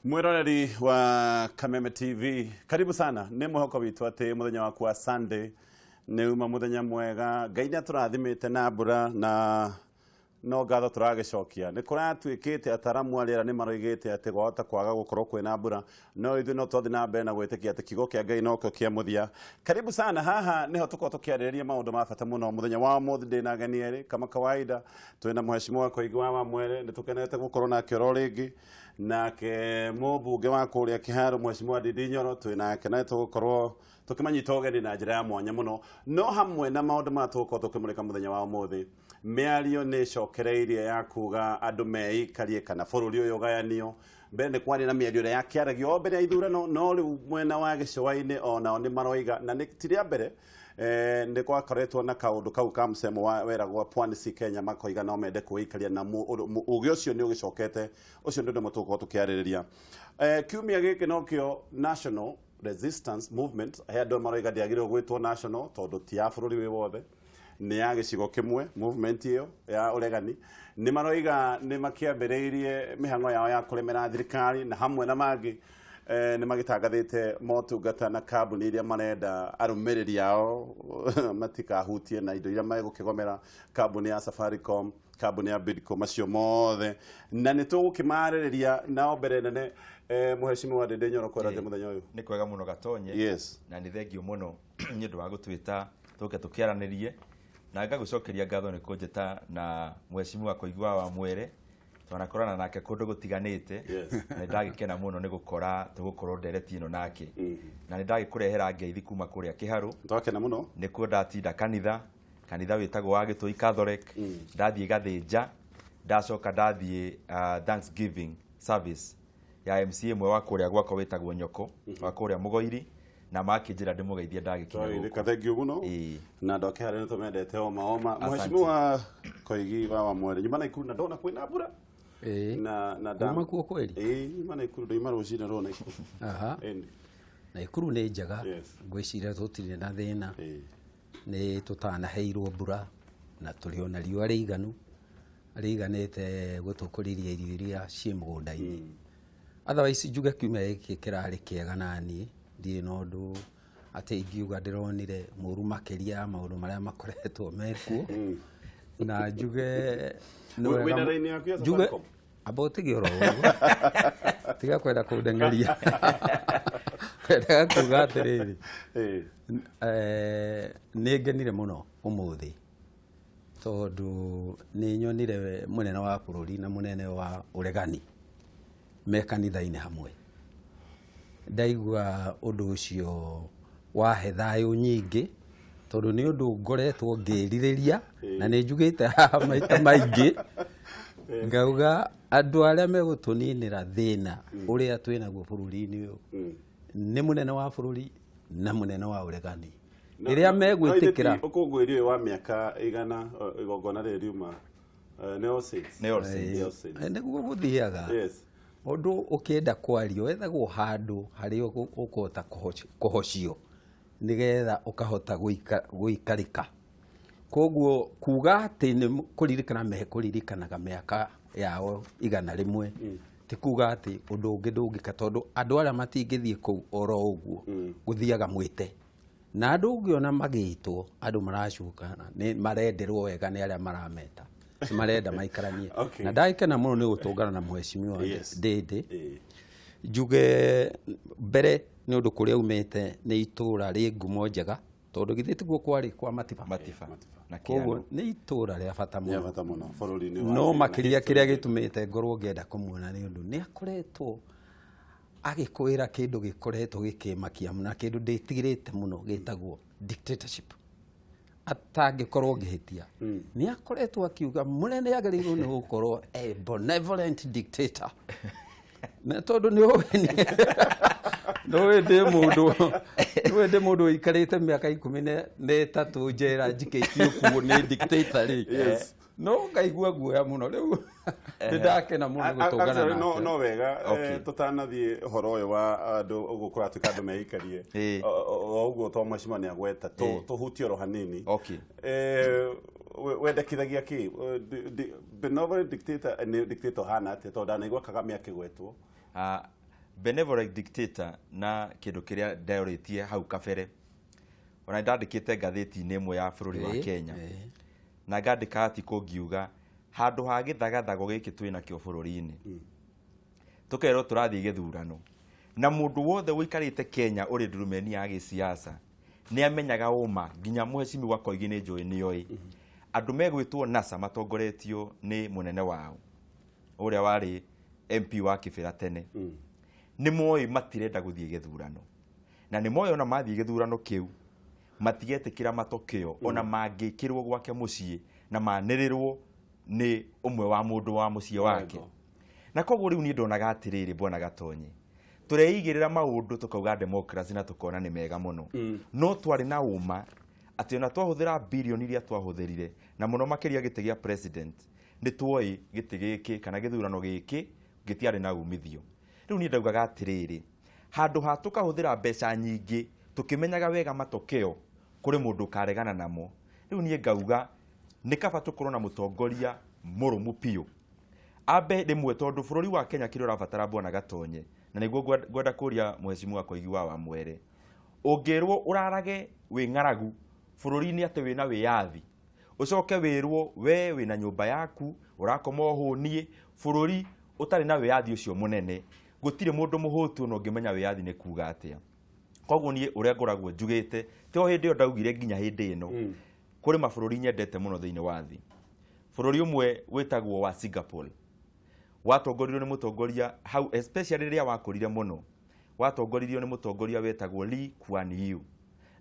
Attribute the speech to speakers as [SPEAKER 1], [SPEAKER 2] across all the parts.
[SPEAKER 1] Mwiroreri wa Kameme TV, karibu sana. Nĩ mwĩhoko witũ atĩ mũthenya waku wa Sunday nĩ uma mũthenya mwega. Ngai nĩ atũrathimĩte na mbura na no ngatho tũragĩcokia. Nĩ kũratuĩkĩte ataramu a rĩera nĩ maroigĩte atĩ gwahota kwaga gũkorwo kwĩna mbura, no ithuĩ no twathiĩ na mbere na gwĩtĩkia atĩ kiugo kĩa Ngai nokĩo kĩa mũthia. Karibu sana, haha nĩho tũkoragwo tũkĩarĩrĩria maũndũ ma bata mũno. Mũthenya wa ũmũthĩ ndĩna ageni erĩ kama kawaida, twĩna mheshimiwa Koigi wa Wamwere, nĩ tũkenete gũkorwo nake oro rĩngĩ, nake mũmbunge wa kũrĩa Kĩharo mheshimiwa Ndindi Nyoro twĩ nake, na tũgũkorwo tũkĩmanyita ũgeni na njĩra ya mwanya mũno. No hamwe na maũndũ maya tũgũkorwo tũkĩmũrĩka mũthenya wa ũmũthĩ, mĩario nĩ ĩcokereirie ya kuga andũ meikarie kana bũrũri ũyũ ũgayanio. Mbere nĩ kwarĩ na mĩario ĩrĩa yakĩaragio o mbere ya ithurano, no rĩu mwena wa gĩcũa-inĩ onao nĩ maroiga, na nĩ ti rĩa mbere nĩ gwakoretwo na kaũndũ kau ka msemo wa weragwo Pwani si Kenya, makoiga no mende kwĩikaria, na ũgĩ ũcio nĩ ũgĩcokete. Ũcio nĩ ũndũ ũmwe tũgũkorwo tũkĩarĩrĩria. Kiumia gĩkĩ nokĩo National Resistance Movement, he andũ maroiga ndĩagĩrĩirwo gwĩtwo national tondũ ti ya bũrũri wĩ wothe, nĩ ya gĩcigo kĩmwe. Movement ĩyo ya ũregani nĩ maroiga nĩ makĩambĩrĩirie mĩhang'o yao ya kũremera thirikari, na hamwe na mangĩ nĩ magĩtangathĩte motungata na kambuni iria marenda arũmĩrĩri ao matikahutie na indo iria megũkĩgomera, kambuni ya Safaricom, kambuni ya Bidco, macio mothe na nĩ tũgũkĩmarĩrĩria nao mbere nene. Mheshimiwa Ndindi Nyoro, kwĩra atĩa mũthenya ũyũ?
[SPEAKER 2] Nĩ kwega mũno, Gatonye. Na nĩ thengio mũno nĩ ũndũ wa gũtwĩta tũke tũkĩaranĩrie, na ngagũcokeria ngatho nĩ kũnjĩta na mheshimiwa Koigi wa Wamwere, twanakorana nake kũndũ gũtiganĩte. Na nĩ ndagĩkena mũno nĩ gũkora tũgũkorwo ndereti ĩno nake, na nĩ ndagĩkũrehera ngeithi kuma kũrĩa Kĩharũ.
[SPEAKER 1] Twakena mũno.
[SPEAKER 2] Nĩkuo ndatinda kanitha, kanitha wĩtagwo wa Gĩtũi Catholic. Ndathiĩ Gathĩnja, ndacoka ndathiĩ Thanksgiving service ya MCA ĩmwe wa kũrĩa gwakwa wĩtagwo Nyoko wa kũrĩa Mũgoiri, na makĩnjĩra ndĩmũgeithie ndagĩkinya gũkũ.
[SPEAKER 1] Twagĩthĩka, thank you mũno. Na andũ a Kĩharũ nĩ tũmendete oma oma.
[SPEAKER 2] Asante.
[SPEAKER 1] Mheshimiwa Koigi wa Wamwere, nyuma Naikuru na ndona kwĩna mbura. Na
[SPEAKER 3] Kuma kuo kweli?
[SPEAKER 1] Ĩĩ, nyuma Naikuru, ndoima rũcinĩ rũũ Naikuru. Ĩni.
[SPEAKER 3] Naikuru nĩ njega. Ngwĩciria tũtirĩ na thĩna. Nĩ tũtanaheirwo mbura na tũrĩ ona riũa rĩiganu rĩiganĩte gũtũkũrĩria irio iria ciĩ mũgũnda-inĩ. Otherwise njuge kiumia gĩkĩ kĩrarĩ kĩega, na niĩ ndirĩ na ũndũ atĩ ingiuga ndĩronire mũru makĩria ya maũndũ marĩa makoretwo mekuo, na njuge nĩ wega
[SPEAKER 1] Wĩna raini yaku ya
[SPEAKER 3] njuge
[SPEAKER 1] Safaricom?
[SPEAKER 3] Amba ũtige oro ũguo, tiga kwenda kũndeng'eria. Kwendaga kuga atĩrĩrĩ, nĩ ngenire mũno ũmũthĩ tondũ nĩ nyonire mũnene wa bũrũri na mũnene wa ũregani me kanitha-inĩ hamwe. Ndaigua ũndũ ũcio wahe thayũ nyingĩ, tondũ nĩ ũndũ ngoretwo ngĩrirĩria, na nĩ njugĩte haha maita maingĩ ngauga andũ arĩa megũtũninĩra thĩna ũrĩa twĩnaguo bũrũri-inĩ ũyũ nĩ mũnene wa bũrũri na mũnene wa ũregani rĩrĩa megwĩtĩkĩra.
[SPEAKER 1] No ũkũngũĩri ũyũ wa mĩaka 100, igongona rĩrĩ riuma nĩ All Saints.
[SPEAKER 2] Nĩ All Saints.
[SPEAKER 1] Nĩ All Saints.
[SPEAKER 3] Nĩguo gũthiaga. Ũndũ ũkĩenda kwario wethagwo handũ harĩa ũkũhota kũhocio nĩgetha ũkahota gũikarĩka. Koguo kuga atĩ nĩ kũririkana mekũririkanaga mĩaka yao 100 ti kuga atĩ ũndũ ũngĩ ndũngĩka, tondũ andũ arĩa matingĩthiĩ kũu oro ũguo, gũthiaga mwĩte na andũ ũngĩona magĩtwo, andũ maracuka nĩ marenderwo wega nĩ arĩa marameta, nĩ marenda maikaranie. Na ndagĩkena mũno nĩ gũtũngana na mheshimiwa Ndindi. Njuge mbere nĩ ũndũ kũrĩa aumĩte nĩ itũra rĩ ngumo njega, tondũ githĩ tiguo kwarĩ kwa Matiba?
[SPEAKER 2] Matiba. Na
[SPEAKER 3] Koguo
[SPEAKER 2] Kĩano.
[SPEAKER 3] nĩ itũra rĩa bata
[SPEAKER 1] Nĩ
[SPEAKER 3] mũno.
[SPEAKER 1] bata mũno bũrũri-inĩ wa
[SPEAKER 3] No
[SPEAKER 1] Kenya.
[SPEAKER 3] makĩria kĩrĩa gĩtũmĩte ngorwo ngĩenda kũmuona nĩ ũndũ nĩ akoretwo agĩkwĩra kĩndũ gĩkoretwo gĩkĩmakia na kĩndũ ndĩtigĩrĩte mũno gĩtagwo dictatorship. Atangĩkorwo ngĩhĩtia, nĩ akoretwo akiuga mũnene agĩrĩirwo nĩ gũkorwo a benevolent dictator, na tondũ nĩ ũĩ ndĩ mũndũ, nĩ ũĩ ndĩ mũndũ ũikarĩte mĩaka 13 njera njikĩtio kuo nĩ dictator rĩ, no ngaigua guoya mũno. Rĩu nĩ ndakena mũno nĩ gũtũngana
[SPEAKER 1] Actually, no
[SPEAKER 3] nake.
[SPEAKER 1] No wega, tũtanathiĩ ũhoro ũyũ wa andũ ũguo kũratuĩka andũ meikarie, o ũguo to mheshimiwa nĩ agweta, tũhutie oro hanini. Wendekithagia kĩ? Benevolent dictator nĩ dictator hana atĩa? Tondũ ndanaigua Kagame akĩgwetwo.
[SPEAKER 2] Ah, Benevolent dictator na kĩndũ kĩrĩa ndorĩtie hau kabere, ona ndandĩkĩte ngathĩti-inĩ ĩmwe ya bũrũri wa Kenya, na ngandĩka article ngiuga handũ ha gĩthagathago gĩkĩ twĩnakĩo bũrũri-inĩ, tũkerwo tũrathiĩ gĩthurano, na mũndũ wothe ũikarĩte Kenya ũrĩ ndurumeni ya gĩsiasa nĩ amenyaga ũma, nginya mũhecimiwa Koigi nĩ njũĩ nĩoĩ andũ megwĩtwo NASA matongoretio nĩ mũnene wao ũrĩa warĩ MP wa Kibera tene, nĩ moĩ matirenda gũthiĩ gĩthurano, na nĩ moĩ ona mathiĩ gĩthurano kĩu matigetĩkĩra matokeo, ona mangĩkĩrwo gwake mũciĩ na manĩrĩrwo nĩ ũmwe wa mũndũ wa mũciĩ wake. Na koguo rĩu niĩ ndonaga atĩrĩrĩ, bwana Gatonye, tũreigĩrĩra maũndũ tũkauga democracy na tũkona nĩ mega mũno, no twarĩ na ũma atĩ ona twahũthĩra birioni iria twahũthĩrire, na mũno makĩria gĩtĩ gĩa president, nĩ tuoĩ gĩtĩ gĩkĩ kana gĩthurano gĩkĩ gĩtiarĩ na umithio. Rĩu niĩ ndaugaga atĩrĩrĩ, handũ ha tũkahũthĩra mbeca nyingĩ tũkĩmenyaga wega matokeo kũrĩ mũndũ ũkaregana namo, rĩu niĩ ngauga nĩ kaba tũkorwo na mũtongoria mũrũmu biũ ambe rĩmwe, tondũ bũrũri wa Kenya kĩrĩa ũrabatara bwana Gatonye, na nĩguo ngwenda kũria mũhecimiwa Koigi wa Wamwere, ũngĩrwo ũrarage wĩ ng'aragu bũrũri-inĩ atĩ wĩna wĩyathi, ũcoke wĩrwo we wĩna nyũmba yaku ũrakoma ũhũniĩ, bũrũri ũtarĩ na wĩyathi ũcio mũnene, gũtirĩ mũndũ mũhũtu ona ũngĩmenya wĩyathi nĩ kuga atĩa. Koguo niĩ ũrĩa ngoragwo njugĩte, ti o hĩndĩ ĩyo ndaugire nginya hĩndĩ ĩno, kũrĩ mabũrũri nyendete mũno thĩinĩ wa thĩ. Bũrũri ũmwe wĩtagwo wa Singapore, watongoririo nĩ mũtongoria hau, especially rĩrĩa wakũrire mũno, watongoririo nĩ mũtongoria wetagwo Lee Kuan Yew.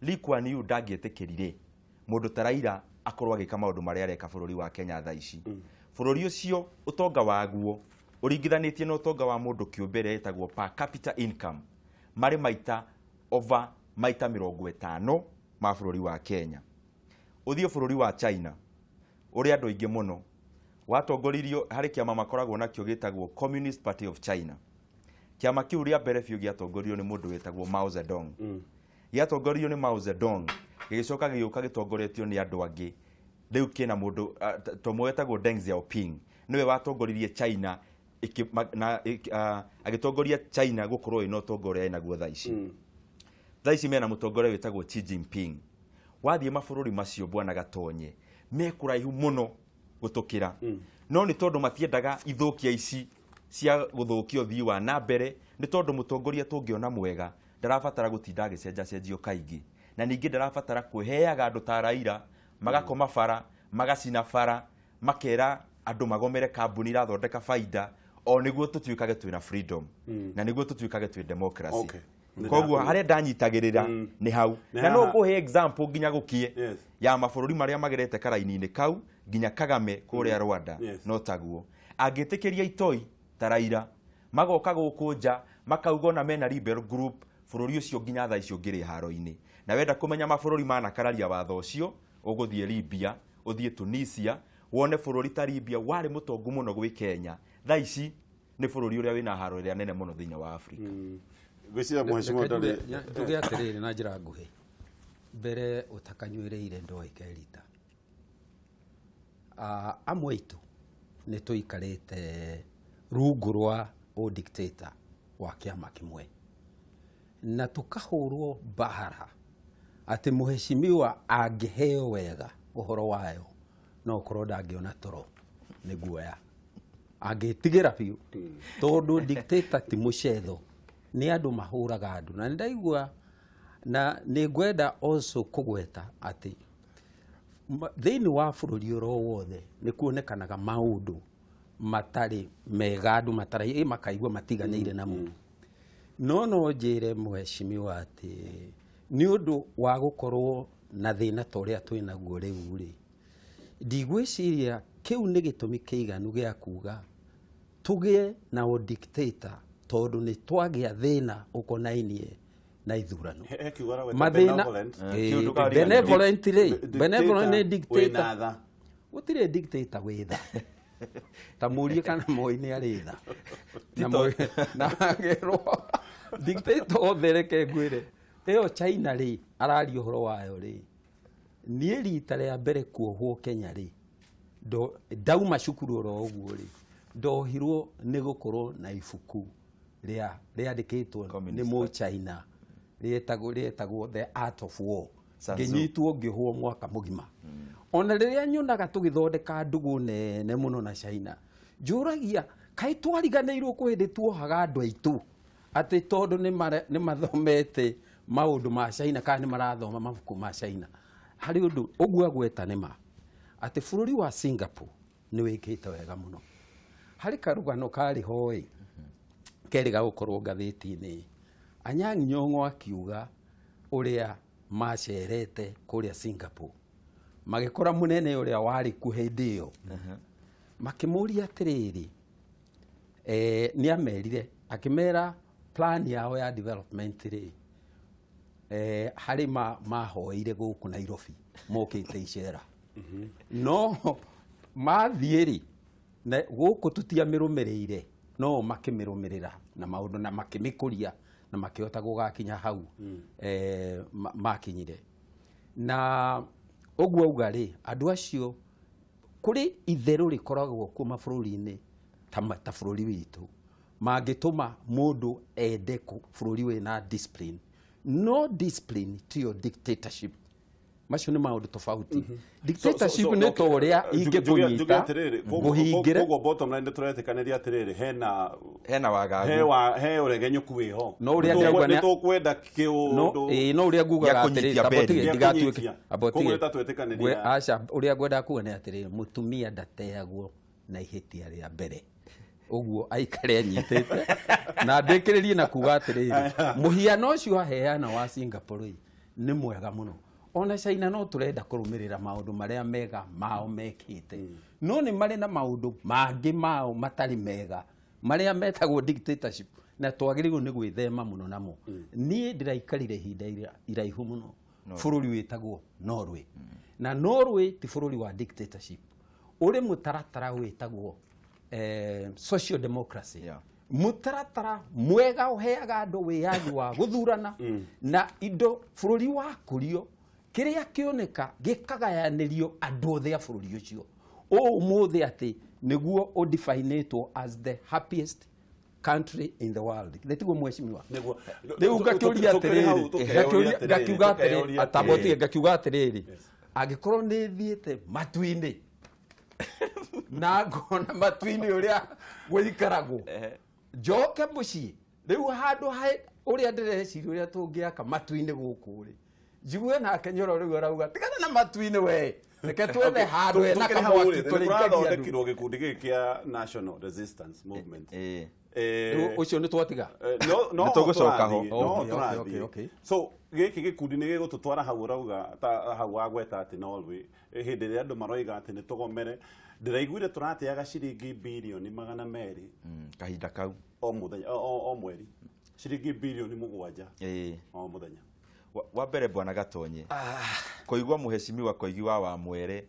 [SPEAKER 2] Lee Kuan Yew ndangĩetĩkĩrire mũndũ ta Raila akorwo agĩka maũndũ marĩa areka bũrũri wa Kenya thaa ici. Bũrũri ũcio ũtonga waguo ũringithanĩtie na ũtonga wa mũndũ kĩũmbe ĩrĩa ĩtagwo per capita income, marĩ maita over maita 50 ma bũrũri wa Kenya. Ũthiĩ bũrũri wa China ũrĩ andũ aingĩ mũno, watongoririo harĩ kĩama makoragwo nakĩo gĩtagwo Communist Party of China. Kĩama kĩu rĩa mbere biũ gĩatongoririo nĩ mũndũ wĩtagwo Mao Zedong. Gĩatongoririo nĩ Mao Zedong, gĩgĩcoka gĩgĩũka gĩtongoretio nĩ andũ angĩ. Rĩu kĩna mũndũ tomwe wetagwo Deng Xiaoping, nĩwe watongoririe China agĩtongoria China gũkorwo ĩna ũtonga ũrĩa ĩnaguo thaa ici. Thaa ici mena mũtongoria wĩtagwo Xi Jinping. Wathiĩ mabũrũri macio bwana Gatonye, me kũraihu mũno gũtũkĩra. No nĩ tondũ matiendaga ithũkia ici cia gũthũkia ũthii wa na mbere, nĩ tondũ mũtongoria tũngĩona mwega ndarabatara gũtinda agĩcenjacenjio kaingĩ, na ningĩ ndarabatara kwĩheaga andũ ta Raila magakoma bara, magacina bara, makera andũ magomere kambuni irathondeka baida, o nĩguo tũtuĩkage twĩna freedom, na nĩguo tũtuĩkage twĩ democracy. Koguo harĩa ndanyitagĩrĩra nĩ hau. Na no ngũhe example nginya gũkie ya mabũrũri marĩa magerete karaini-inĩ kau nginya Kagame kũrĩa Rwanda, no taguo angĩtĩkĩria itoi ta Raila magoka gũkũ nja makauga ona mena rebel group, bũrũri ũcio nginya thaa icio ũngĩrĩ haro-inĩ. Na wenda kũmenya mabũrũri manakararia watho ũcio, ũgũthiĩ Libya, ũthiĩ Tunisia, wone bũrũri ta Libya warĩ mũtongu mũno gwĩ Kenya, thaa ici nĩ bũrũri ũrĩa wĩna haro ĩrĩa nene mũno thĩinĩ wa Afrika.
[SPEAKER 1] Ngwĩciria mheshimiwa ndari
[SPEAKER 3] njuge atĩrĩrĩ na njĩra nguhĩ, mbere ũtakanyuĩrĩire ndoĩ kerita. Amwe aitũ nĩ tũikarĩte rungu rwa dictator wa kĩama kĩmwe, na tũkahũrwo mbara atĩ mũheshimiwa angĩheo wega ũhoro wayo no ũkorwo ndangĩona toro nĩ guoya, angĩtigĩra biũ, tondũ dictator ti mũcetho, nĩ andũ mahũraga andũ. Na nĩndaigua na nĩ ngwenda also kũgweta atĩ thĩinĩ wa bũrũri oro wothe nĩ kuonekanaga maũndũ matarĩ mega, andũ matarĩ makaigua matiganĩire namo. No no njĩre mũheshimiwa atĩ nĩ ũndũ wa gũkorwo na thĩna ta ũrĩa twĩnaguo rĩu rĩ, ndigwĩciria kĩu nĩ gĩtũmi kĩiganu gĩa kuga tũgĩe na dictator, tondũ nĩ twagĩa thĩna ũkonainie na ithurano.
[SPEAKER 1] Mathĩna
[SPEAKER 3] benevolent rĩ, benevolent nĩ dictator, gũtirĩ dictator wĩ tha. Ta mũrie kana Moi nĩ arĩ tha, na agerwo dictator othe. Reke ngwĩre, ĩyo China rĩ araria ũhoro wayo rĩ, niĩ rita rĩa mbere kuohwo Kenya rĩ, ndauma cukuru oro ũguo rĩ, ndohirwo nĩ gũkorwo na ibuku rĩa rĩandĩkĩtwo nĩ
[SPEAKER 2] Communist
[SPEAKER 3] Mũchina rĩetagwo The Art of War.
[SPEAKER 2] Sun Tzu.
[SPEAKER 3] Ngĩnyitwo ngĩhwo mwaka mũgima. Ona rĩrĩa nyonaga tũgĩthondeka ndũgũ nene mũno na China, njũragia kaĩ twariganĩirwo kwĩ hĩndĩ tuohaga andũ aitũ atĩ tondũ nĩ mathomete maũndũ ma China kana nĩ marathoma mabuku ma China. Harĩ ũndũ ũguo agweta nĩ ma atĩ bũrũri wa Singapore nĩ wĩkĩte wega mũno. Harĩ karũgano karĩ ho ĩ kerĩ gũkorwo ngathĩti-inĩ, Anyang' Nyong'o akiuga ũrĩa macerete kũrĩa Singapore, magĩkora mũnene ũrĩa warĩ kuo hĩndĩ ĩyo, makĩmũria atĩrĩrĩ, nĩ amerire akĩmera plan yao ya development rĩ, harĩ mahoeire gũkũ Nairobi mokĩte icera, no mathiĩ rĩ na gũkũ tũtiamĩrũmĩrĩire, no makĩmĩrũmĩrĩra na maũndũ na makĩmĩkũria na makĩhota gũgakinya hau makinyire. Na ũguo auga rĩ, andũ acio kũrĩ itherũ rĩkoragwo kuo mabũrũri-inĩ ta bũrũri witũ mangĩtũma mũndũ ende bũrũri wĩna discipline. No discipline tiyo dictatorship, macio nĩ maũndũ tofauti. Dictatorship nĩ ta ũrĩa ingĩkũnyita ngũhingĩre.
[SPEAKER 1] Koguo bottom line nĩ tũretĩkanĩria atĩrĩrĩ, hena
[SPEAKER 2] hena wagagu,
[SPEAKER 1] he wa he ũregenyũku wĩho.
[SPEAKER 3] No ũrĩa ndĩrauga
[SPEAKER 1] nĩ tũkwenda
[SPEAKER 3] no
[SPEAKER 1] kĩũndũ
[SPEAKER 3] ĩĩ, no ũrĩa ngugaga
[SPEAKER 2] Gĩa
[SPEAKER 3] atĩrĩrĩ,
[SPEAKER 2] kũnyitia
[SPEAKER 3] ta
[SPEAKER 2] beri.
[SPEAKER 3] botige
[SPEAKER 1] Gĩa
[SPEAKER 3] ndigatuĩke
[SPEAKER 1] kũnyitia.
[SPEAKER 3] amba
[SPEAKER 1] Koguo
[SPEAKER 3] ũtige.
[SPEAKER 1] nĩ ta twĩtĩkanĩria.
[SPEAKER 3] Aca, ũrĩa ngwendaga kuga nĩ atĩrĩrĩ, mũtumia ndateagwo na ihĩtia rĩa mbere, ũguo aikare anyitĩte. Na ndĩkĩrĩrie na kuga atĩrĩrĩ, mũhiano ũcio aheana wa Singapore ĩ, nĩ mwega mũno. Ona China no tũrenda kũrũmĩrĩra maũndũ marĩa mega mao mekĩte, no nĩ marĩ na maũndũ mangĩ mao matarĩ mega marĩa metagwo dictatorship, na twagĩrĩirwo nĩ gwĩthema mũno namo. Niĩ ndĩraikarire ihinda iraihu mũno bũrũri wĩtagwo Norway, na Norway ti bũrũri wa dictatorship, ũrĩ mũtaratara wĩtagwo social democracy, mũtaratara mwega ũheaga andũ wĩyathi wa gũthurana na indo. Bũrũri wakũrio, kĩrĩa kĩoneka gĩkagayanĩrio andũ othe a bũrũri ũcio. Ũmũthĩ atĩ nĩguo ũdefinĩtwo as the happiest country in the world, nĩ tiguo mheshimiwa?
[SPEAKER 1] Nĩguo.
[SPEAKER 3] Rĩu ngakĩũria
[SPEAKER 1] Tũkĩrĩ hau,
[SPEAKER 3] atĩrĩrĩ,
[SPEAKER 1] tũkeyũria atĩrĩrĩ,
[SPEAKER 3] ngakiuga atĩrĩrĩ,
[SPEAKER 1] tũkeyũria
[SPEAKER 3] atambotige
[SPEAKER 1] atĩrĩrĩ.
[SPEAKER 3] Ngakiuga atĩrĩrĩ, angĩkorwo nĩ thiĩte matu-inĩ na ngona matu-inĩ ũrĩa gũikaragwo, njoke mũciĩ rĩu handũ ha ũrĩa ndĩreciria ũrĩa tũngĩaka matu-inĩ gũkũ rĩ, njigue nake Nyoro rĩu arauga tigana na matu-inĩ, we reke twethe handũ hena
[SPEAKER 1] Tũkĩrĩ hau
[SPEAKER 3] kamwaki
[SPEAKER 1] rĩ, nĩ
[SPEAKER 3] tũrĩikagia andũ.
[SPEAKER 1] kũrathondekirwo gĩkundi gĩkĩ kĩa National Resistance Movement.
[SPEAKER 3] Rĩu ũcio nĩ twatiga.
[SPEAKER 1] No
[SPEAKER 2] Nĩ tũgũcoka ho.
[SPEAKER 1] tũrathiĩ, no tũrathiĩ. So gĩkĩ gĩkundi nĩ gĩgũtũtwara hau ũrauga ta hau wagweta atĩ Norway, hĩndĩ ĩrĩa andũ maroiga atĩ nĩ tũgomere, ndĩraiguire tũrateaga ciringi birioni 200
[SPEAKER 2] Kahinda kau.
[SPEAKER 1] O mũthenya, o mweri ciringi birioni 7 o mũthenya.
[SPEAKER 2] Wa mbere bwana Gatonye, kũigua mũhecimiwa Koigi wa Wamwere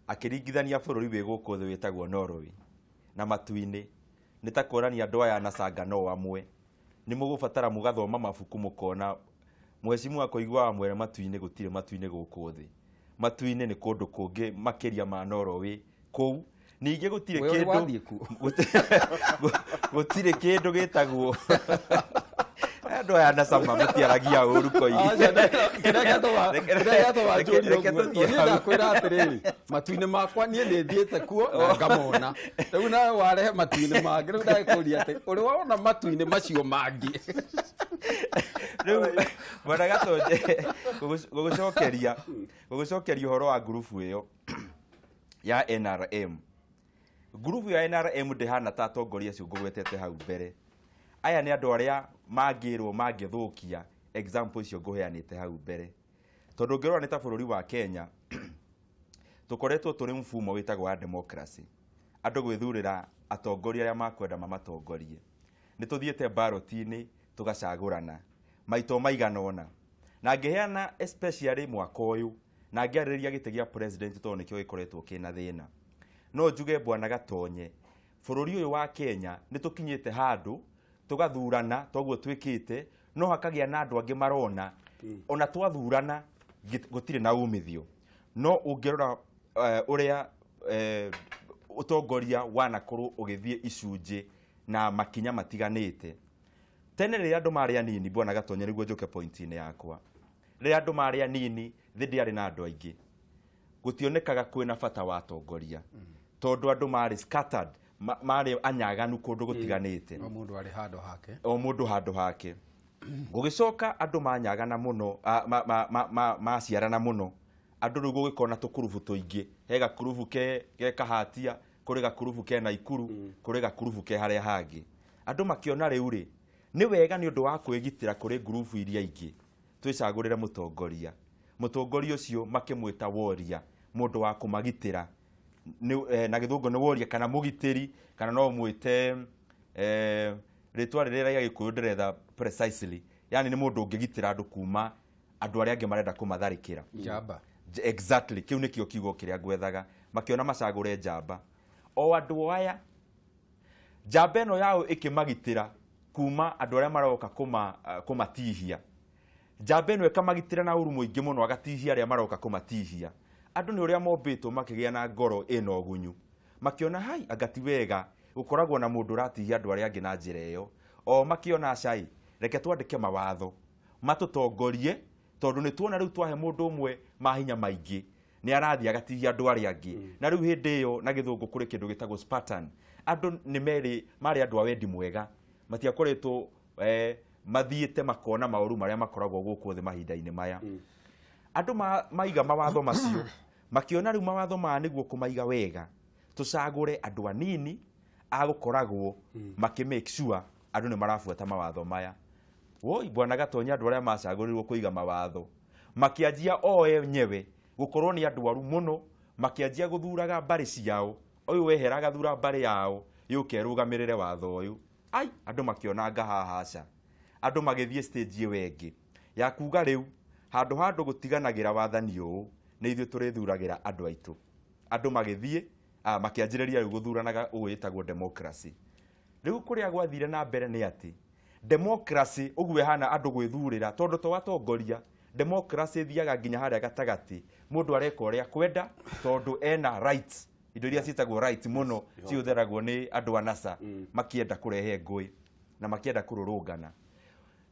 [SPEAKER 2] akĩringithania bũrũri wĩ gũkũ thĩ wĩtagwo Norway na matu-inĩ nĩ ta kuonania andũ aya na canga no amwe. Nĩ mũgũbatara mũgathoma mabuku mũkona mũhecimiwa Koigi wa Wamwere matu-inĩ gũtirĩ matu-inĩ gũkũ thĩ. Matu-inĩ nĩ kũndũ kũngĩ makĩria ma Norway kũu. Ningĩ gũtirĩ
[SPEAKER 3] We ũrĩ
[SPEAKER 2] kĩndũ
[SPEAKER 3] wathiĩ kuo?
[SPEAKER 2] Gũtirĩ kĩndũ gĩtagwo andũ aya na cama matiaragia ũru Koigi.
[SPEAKER 3] Aca, kĩrĩa gĩatũma njũrie
[SPEAKER 2] Reke
[SPEAKER 3] ũguo,
[SPEAKER 2] tũthiĩ
[SPEAKER 3] niĩ
[SPEAKER 2] hau.
[SPEAKER 3] ndakwĩra atĩrĩrĩ, matu-inĩ makwa niĩ nĩ thiĩte kuo na ngamona. Rĩu nawe warehe matu-inĩ mangĩ, rĩu ndagĩkũria atĩ ũrĩ wona matu-inĩ macio mangĩ?
[SPEAKER 2] Rĩu bwana Gatonye, gũgũcokeria ũhoro wa ngurubu ĩyo ya NRM, ngurubu ya NRM ndĩhana ta atongoria acio ngũgwetete hau mbere. Aya nĩ andũ arĩa mangĩrwo mangĩthũkia example icio ngũheanĩte hau mbere, tondũ ũngĩrora nĩ ta bũrũri wa Kenya tũkoretwo tũrĩ mfumo wĩtagwo wa democracy, andũ gwĩthurĩra atongoria arĩa makwenda mamatongorie. Nĩ tũthiĩte ballot-inĩ tũgacagũrana maito maigana ũna, na ngĩheana especially mwaka ũyũ na ngĩarĩrĩria gĩtĩ gĩa president tondũ nĩkĩo gĩkoretwo kĩna thĩna. No njuge bwana Gatonye, bũrũri ũyũ wa Kenya nĩ tũkinyĩte handũ tũgathurana toguo twĩkĩte, no hakagĩa na andũ angĩ marona ona twathurana gũtirĩ na umithio. No ũngĩrora ũrĩa ũtongoria wanakorwo ũgĩthiĩ icunjĩ na makinya matiganĩte. Tene rĩrĩa andũ marĩ anini, bwana Gatonye, nĩguo njũke point-inĩ yakwa, rĩrĩa andũ marĩ anini, thĩ ndĩarĩ na andũ aingĩ, gũtionekaga kwĩna bata wa atongoria, tondũ andũ marĩ scattered, marĩ anyaganu kũndũ gũtiganĩte.
[SPEAKER 3] O mũndũ arĩ handũ hake.
[SPEAKER 2] O mũndũ handũ hake. Gũgĩcoka andũ manyagana mũno, maciarana mũno, andũ rĩu gũgĩkorwo na tũkurubu tũingĩ. He gakurubu ke Kahatia, kũrĩ gakurubu ke Naikuru, kũrĩ gakurubu ke harĩa hangĩ. Andũ makĩona rĩu rĩ, nĩ wega nĩ ũndũ wa kwĩgitĩra kũrĩ ngurubu iria ingĩ, twĩcagũrĩre mũtongoria. Mũtongoria ũcio makĩmwĩta warrior, mũndũ wa kũmagitĩra. Na gĩthũngũ nĩ warrior kana mũgitĩri, kana no ũmwĩte rĩtwa rĩrĩa rĩa Gĩkũyũ ndĩretha precisely, yani nĩ mũndũ ũngĩgitĩra andũ kuma andũ arĩa angĩ marenda kũmatharĩkĩra.
[SPEAKER 3] Njamba.
[SPEAKER 2] Exactly, kĩu nĩkĩo kiugo kĩrĩa ngwethaga. Makĩona macagũre njamba. O andũ aya, njamba ĩno yao ĩkĩmagitĩra kuma andũ arĩa maroka kũmatihia. Njamba ĩno ĩkamagitĩra na ũru mũingĩ mũno, agatihia arĩa maroka kũmatihia. Andũ nĩ ũrĩa mombĩtwo makĩgĩa na ngoro ĩna ũgunyu. Makĩona hai, anga ti wega gũkoragwo na mũndũ ũratihia andũ arĩa angĩ na njĩra ĩyo. O makĩona cai, reke twandĩke mawatho matũtongorie, tondũ nĩ tuona rĩu twahe mũndũ ũmwe mahinya maingĩ, nĩ arathiĩ agatihia andũ arĩa angĩ. Na rĩu hĩndĩ ĩyo na gĩthũngũ kũrĩ kĩndũ gĩtagwo Spartan. Andũ nĩ merĩ marĩ andũ a wendi mwega, matiakoretwo mathiĩte makona maũru marĩa makoragwo gũkũ thĩ mahinda-inĩ maya. Andũ maiga mawatho macio, makĩona rĩu mawatho maya nĩguo kũmaiga wega, tũcagũre andũ anini a gũkoragwo makĩ make sure andũ nĩ marabuata mawatho maya. Woi bwana Gatonye, andũ arĩa macagũrirwo kũiga mawatho makĩanjia o enyewe gũkorwo nĩ andũ aru mũno, makĩanjia gũthuraga mbarĩ ciao. Ũyũ wehera agathura mbarĩ yao yũke ĩrũgamĩrĩre watho ũyũ. Ai, andũ makĩona anga haha aca. Andũ magĩthiĩ stage ĩyo ĩngĩ ya kuga rĩu handũ handũ gũtiganagĩra wathani ũũ, nĩ ithuĩ tũrĩthuragĩra andũ aitũ. Andũ magĩthiĩ, makĩanjĩrĩria rĩu gũthuranaga ũũ ĩtagwo democracy. Rĩu kũrĩa gwathire na mbere nĩ atĩ democracy ũguo ĩhana andũ gwĩthurĩra, tondũ to atongoria, democracy ĩthiaga nginya harĩa gatagatĩ, mũndũ areka ũrĩa kwenda tondũ ena rights, indo iria ciĩtagwo rights mũno cihũthĩragwo nĩ andũ a NASA makĩenda kũrehe ngũĩ na makĩenda kũrũrũngana.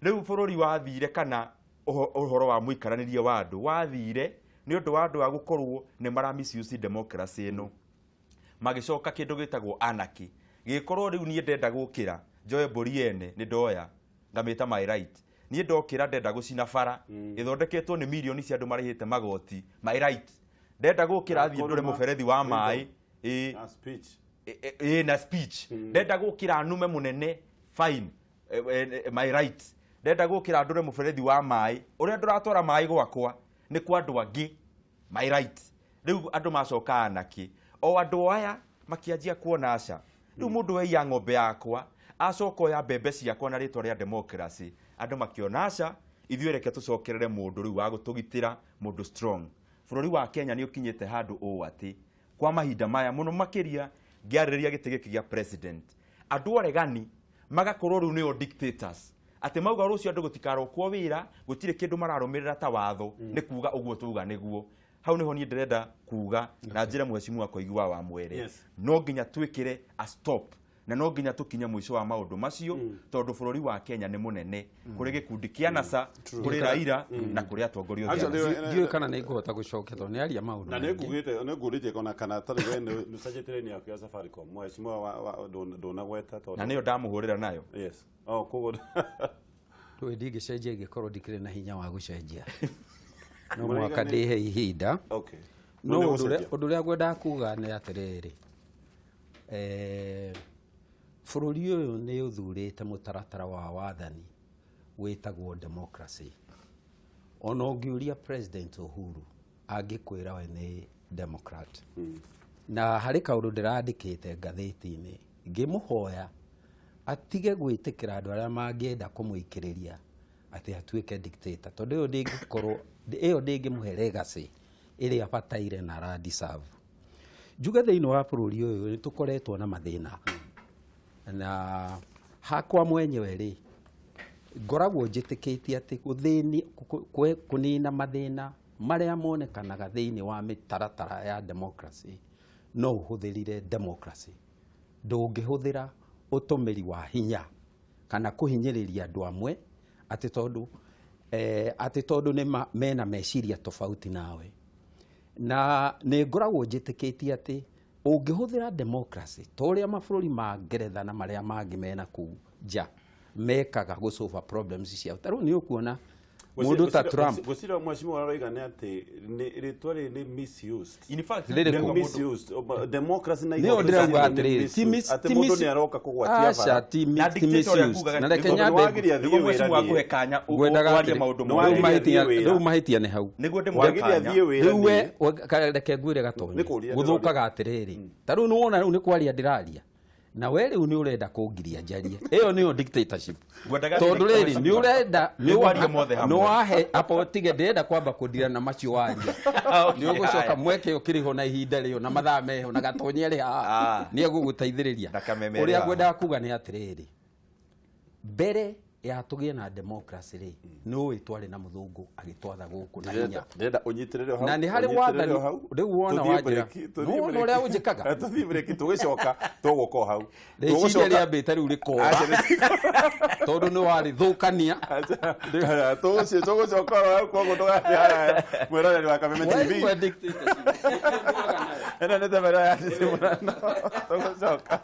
[SPEAKER 2] Rĩu bũrũri wathire, kana ũhoro wa mũikaranĩrie wa andũ wathire nĩ ũndũ wa andũ a gũkorwo nĩ mara misuse democracy ĩno. Magĩcoka kĩndũ gĩtagwo anarchy, gĩgĩkorwo rĩu niĩ ndenda gũkĩra njoe mbũri ene nĩ ndoya ngamĩta my right. Niĩ ndokĩra ndenda gũcina bara ĩthondeketwo nĩ mirioni cia andũ marĩhĩte magoti, my right. Ndenda gũkĩra thiĩ ndũre mũberethi wa maĩ,
[SPEAKER 1] na speech.
[SPEAKER 2] Na speech. Ndenda gũkĩra nume mũnene, fine, my right. Ndenda gũkĩra ndũre mũberethi wa maĩ, ũrĩa ndũratwara maĩ gwakwa nĩ kwa andũ angĩ, my right. Rĩu andũ macoka anarchy, o andũ aya makĩanjia kuona aca. Rĩu mũndũ weiya ng'ombe yakwa acoka oya mbembe ciakwa na rĩtwa rĩa democracy, andũ makĩona aca, ithuĩ reke tũcokerere mũndũ rĩu wa gũtũgitĩra, mũndũ strong. Bũrũri wa Kenya nĩ ũkinyĩte handũ ũũ atĩ kwa mahinda maya mũno makĩria ngĩarĩrĩria gĩtĩ gĩkĩ gĩa president, andũ aregani magakorwo rĩu nĩo dictators, atĩ mauga rũciũ andũ gũtikarokwo wĩra, gũtirĩ kĩndũ mararũmĩrĩra ta watho, nĩ kuga ũguo tuga nĩguo. Hau nĩho niĩ ndĩrenda kuga na njĩre mheshimiwa Koigi wa Wamwere, no nginya twĩkĩre a stop na no nginya tũkinye mũico wa maũndũ macio, tondũ bũrũri wa Kenya nĩ mũnene. Kũrĩ gĩkundi kĩa NASA, kũrĩ Raila na kũrĩ atongoria othe a NASA.
[SPEAKER 3] Ndiũĩ kana nĩ ngũhota gũcokia tondũ nĩ aria maũndũ
[SPEAKER 1] Na nĩ ngugĩte, nĩ ngũrĩtie ona kana tarĩ we nĩ ũcenjetie raini yaku ya Safaricom, mheshimiwa wa ndũnagweta tondũ
[SPEAKER 2] na nĩyo ndamũhũrĩra nayo.
[SPEAKER 1] Yes. Oh, koguo
[SPEAKER 3] Ndũĩ ndingĩcenjia ingĩkorwo ndikĩrĩ na hinya wa gũcenjia. No mũhaka ndĩhe ihinda. No ũndũ ũrĩa ngwendaga kuga nĩ atĩrĩrĩ, bũrũri ũyũ nĩ ũthurĩte mũtaratara wa wathani wĩtagwo democracy. Ona ũngĩũria President Uhuru angĩkwĩra we nĩ Democrat. Na harĩ kaũndũ ndĩrandĩkĩte ngathĩti-inĩ ngĩmũhoya atige gwĩtĩkĩra andũ arĩa mangĩenda kũmũikĩrĩria atĩ atuĩke dictator, tondũ ĩyo ndĩngĩkorwo, ĩyo ndĩngĩmũhe legacy ĩrĩa abataire na ara deserve. Njuge thĩinĩ wa bũrũri ũyũ nĩ tũkoretwo na mathĩna, na hakwa mwenyewe rĩ, ngoragwo njĩtĩkĩtie atĩ kũnina mathĩna marĩa monekanaga thĩinĩ wa mĩtaratara ya democracy no ũhũthĩrire democracy. Ndũngĩhũthĩra ũtũmĩri wa hinya Kana kũhinyĩrĩria andũ amwe atĩ tondũ atĩ tondũ nĩ mena meciria tofauti nawe. Na nĩ ngoragwo njĩtĩkĩtie atĩ ũngĩhũthĩra democracy ta ũrĩa mabũrũri ma Ngeretha na marĩa mangĩ mena kũu nja mekaga gũ solve problems ciao, ta rĩu nĩ ũkuona mũndũ ta Trump.
[SPEAKER 1] Gwĩciria mheshimiwa aroiga nĩ atĩ rĩtwa rĩrĩ nĩ misused.
[SPEAKER 2] In fact,
[SPEAKER 3] Rĩrĩkũ?
[SPEAKER 2] mũndũ-
[SPEAKER 1] Misused. Democracy na
[SPEAKER 3] Nĩyo
[SPEAKER 1] ihoto
[SPEAKER 3] ndĩrauga
[SPEAKER 1] cia andũ nĩ
[SPEAKER 3] atĩrĩrĩ, ti
[SPEAKER 1] misused.
[SPEAKER 3] ti
[SPEAKER 1] Atĩ mũndũ nĩ aroka kũgwatia
[SPEAKER 3] Aca,
[SPEAKER 1] bara.
[SPEAKER 2] Na
[SPEAKER 3] ti
[SPEAKER 2] dictator ũrĩa
[SPEAKER 3] misused.
[SPEAKER 2] kugaga
[SPEAKER 3] Na reke
[SPEAKER 2] nĩguo
[SPEAKER 3] nyambe
[SPEAKER 1] Nĩwagĩria
[SPEAKER 2] nĩguo
[SPEAKER 1] thiĩ wĩra
[SPEAKER 2] mheshimiwa
[SPEAKER 1] niĩ.
[SPEAKER 2] akũhe kanya
[SPEAKER 3] ngwendaga
[SPEAKER 2] warie
[SPEAKER 3] atĩrĩ,
[SPEAKER 2] maũndũ
[SPEAKER 1] Nĩwagĩria
[SPEAKER 2] mothe.
[SPEAKER 3] rĩu mahĩtia
[SPEAKER 1] thiĩ wĩra.
[SPEAKER 3] Rĩu mahĩtia nĩ hau.
[SPEAKER 2] Nĩguo ndĩmũhe
[SPEAKER 1] Wagĩria
[SPEAKER 2] kanya.
[SPEAKER 1] thiĩ wĩra
[SPEAKER 3] Rĩu we
[SPEAKER 1] niĩ.
[SPEAKER 3] reke ngwĩre Gatonye,
[SPEAKER 1] Nĩ kũũria
[SPEAKER 3] gũthũkaga atĩrĩrĩ, ta rĩu nĩwona rĩu nĩ kwaria ndĩraria na we rĩu nĩ ũrenda kũngiria njarie. Ĩyo nĩyo dictatorship.
[SPEAKER 2] Ngwendaga
[SPEAKER 3] Tondũ rĩrĩ nĩ ũrenda
[SPEAKER 2] Nĩguo arie mothe hamwe.
[SPEAKER 3] nĩ wahe apo tige ndĩrenda kwamba kũndira na macio waria.
[SPEAKER 2] Okay,
[SPEAKER 3] Nĩ ũgũcoka
[SPEAKER 2] haya.
[SPEAKER 3] mweke ũkĩrĩ ho na ihinda rĩo na mathaa meho na Gatonye arĩ haha nĩ egũgũteithĩrĩria.
[SPEAKER 2] Na Kameme arĩ
[SPEAKER 3] Ũrĩa
[SPEAKER 2] haha.
[SPEAKER 3] ngwendaga kuga nĩ atĩrĩrĩ, mbere ya tũgĩe na democracy rĩ, nĩ ũĩ twarĩ na mũthũngũ agĩtwatha gũkũ na hinya.
[SPEAKER 1] Ndĩrenda ũnyitĩrĩre hau.
[SPEAKER 3] Na nĩ harĩ
[SPEAKER 1] ũnyitĩrĩre
[SPEAKER 3] wathani-
[SPEAKER 1] hau.
[SPEAKER 3] Rĩu wona
[SPEAKER 1] Tũthiĩ
[SPEAKER 3] wanjĩra.
[SPEAKER 1] break, tũthiĩ
[SPEAKER 3] Nĩwona
[SPEAKER 1] break.
[SPEAKER 3] ũrĩa ũnjĩkaga?
[SPEAKER 1] Tũthiĩ break, tũgĩcoka tũgũka o hau.
[SPEAKER 3] Rĩciria
[SPEAKER 1] Tũgũcoka-
[SPEAKER 3] rĩambĩte rĩu rĩkora
[SPEAKER 1] Aca,
[SPEAKER 3] tondũ nĩ warĩthũkania.
[SPEAKER 1] Aca, tũgũcoka oro hau, koguo ndũgathiĩ haraya, mwĩroreri wa Kameme TV.
[SPEAKER 3] Waigua dictatorship.
[SPEAKER 1] Ĩno nĩ tabarĩra ya Ndicimũrano. Tũgũcoka.